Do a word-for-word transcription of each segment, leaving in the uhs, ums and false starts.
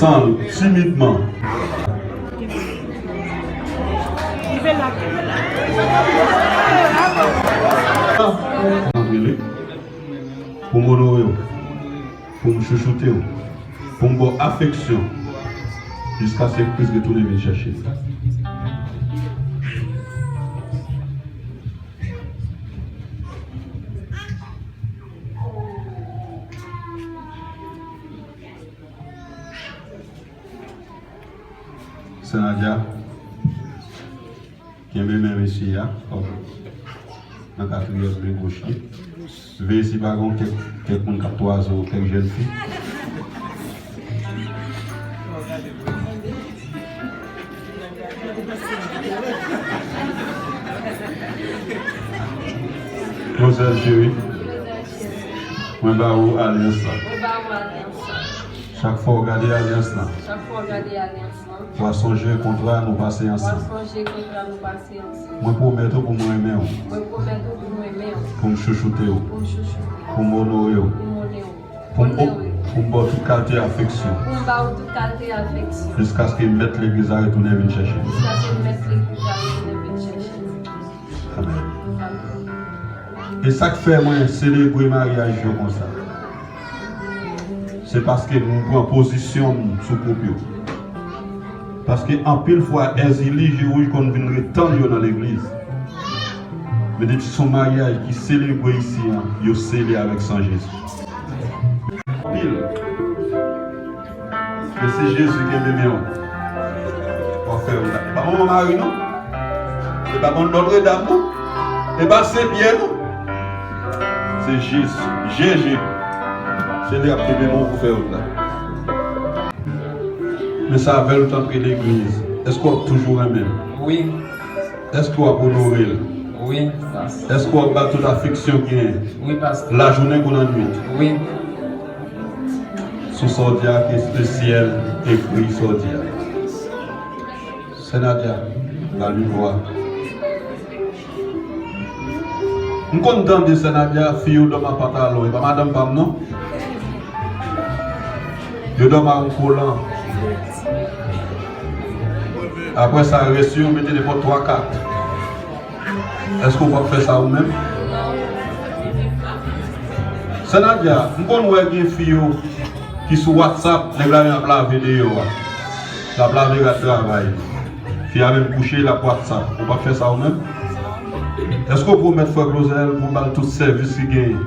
San l, timidman. Antre li. Pou m onore w. Pou m chouchoute w. Pou m ba w afeksyon. Jiskaske Kris retounen vin chèche m. Sè Nadia, kenbe men mesye a, nan katriyèm men goch li. Veye si pa gen kèk, kèk moun k ap twaze w, kèk jèn fi. Manzèl cheri, mwen ba ou alyans la. Mwen ba ou alyans la. Chak fwa w gade alyans lan, Chak fwa w gade alyans lan, w a sonje kontra nou pase w a ansanm. sonje kontra nou pase ansanm. Mwen pwomèt ou pou m renmen w, Mwen pwomèt ou pou m renmen w, pou m chouchoute w, pou m chouchoute w, pou m onore w, pou m onore w, pou m pou m onore w, pou m ba w tout kalite afeksyon, pou m ba w tout kalite afeksyon, jiskaske mèt legliz la retounen vin chèche m. Jiskaske mèt legliz la retounen vin chèche m. Amèn. Amèn. E sa k fè mwen selebre maryaj yo konsa, se paske m pran pozisyon m sou koup yo. Paske anpil fwa, Èzili, Je Wouj konn vin ret tann yo nan legliz. Men depi se yon maryaj ki selebre isi an, yo sele avèk san Jezi. Anpil. Men se Jezi kenbe men w. W ap fè w la. E pa manman mari non. E pa bann Nòtredam non. E pa Senpyè non. Se Jezi. Jezi. Se li ap kenbe men w pou fè w la. Men sa avè l ou t antre legliz. Èske w ap toujou renmen l? Wi. Èske w ap onore l? Wi, pastè. Èske w ap ba l tout afeksyon w genyen? Wi, pastè. Lajounen kou lannwit? Wi. Sou sa w di a, ke le syèl ekri sa w di a. Sè Nadia, ba l mikwo a. M konn tande Sè Nadia, fi yo dòmi a pantalon, e pa madanm pa m non. Yo dòmi a yon kolan. Apre sa, rès yo, mete nenpòt twa kat. Èske w p ap fè sa ou menm? Sè Nadia, m konn wè gen fi yo ki sou WhatsApp, nèg la menm ap lave deyò a. L ap lave rad travay. Fi a menm kouche, l ap WhatsApp. Ou p ap fè sa ou menm? Èske w pwomèt frè Claudel pou w ba l tout sèvis li genyen?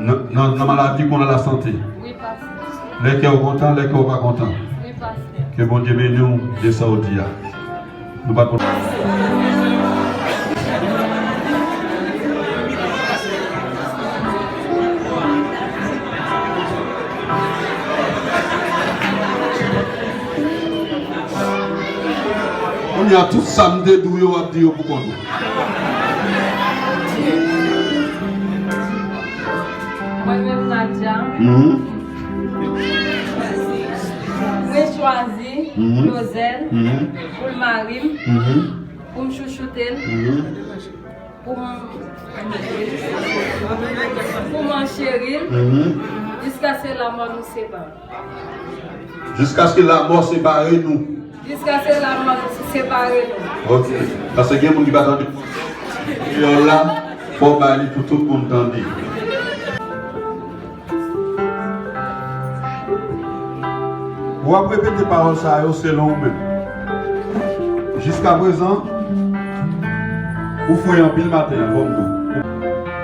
Nan, nan, nan maladi kon nan lasante. Wi, pastè. Lè kè w kontan, lè kè w pa kontan. Wi, pastè. Ke Bondye beni w de sa w di a. Nou pa t konn. Kounye a, tout sa m te di w yo, w ap di yo pou kont ou. Mwen menm, Nadia, Mhm. mwen chwazi Mhm. Claudel Mhm. pou l mari m, Mhm. pou m chouchoute l, Mhm. pou m, pou m cheri l, Mhm. jiskaske lanmò nou separe. Jiskaske lanmò separe nou. Jiskaske lanmò separe nou. Ok. Paske gen moun ki pa tande kreyòl la, fò w ba li pou tout moun tande. W ap repete pawòl sa yo selon ou menm. Jiskaprezan, ou fre anpil maten an, fò m di w.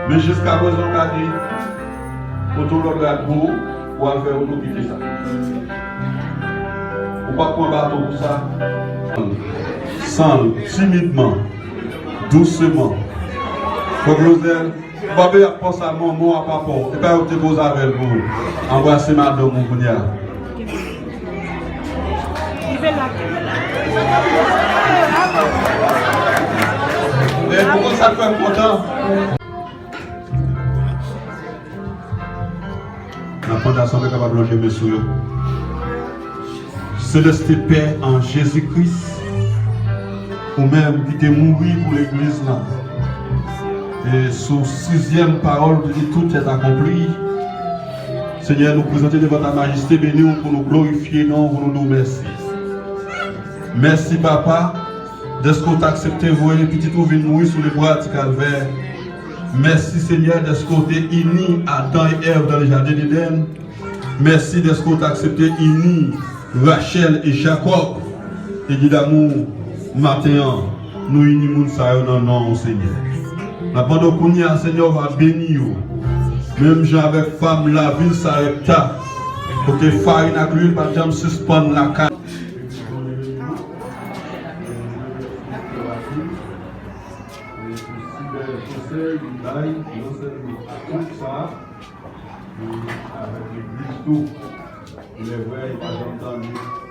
Men jiskaprezan, w ka di, Kote w lòt rad pou ou, pou al fè wout ou kite sa. Ou p ap pran baton pou sa. San l, timidman, dousman. Frè Claudel, ou pa bezwen ap panse a manman w, a papa w. E pa yo ki te koze avè l pou ou. Anbrase madanm ou kounye a. E pou konn sa k fè m kontan. N ap mande asanble kapab lonje men sou yo. Seleste Pè an Jezi Kris, ou menm ki te mouri pou legliz la, e sou sizyèm pawòl ou te di tout est accompli, Senyè, nou prezante devan ta majeste beni w pou nou glorifye non w, pou nou di w mèsi. Mèsi, Papa, dèske w t aksepte voye Pitit ou vin mouri sou lebwa di Kalvè. Mèsi, Senyè, dèske w te ini Adan e Èv nan le jaden Edenn. Mèsi dèske w t aksepte ini Rachèl e Jakòb. Eglidamou, maten an, nou ini moun sa yo nan non w, Senyè. N ap mande w kounye a, Senyè, w va beni yo. Menm jan avèk fanm lavil Sarepta, kote farin ak lwil pa t janm sispann lakay. Avèk legliz tou. Lè vrè, yo pa janm tande.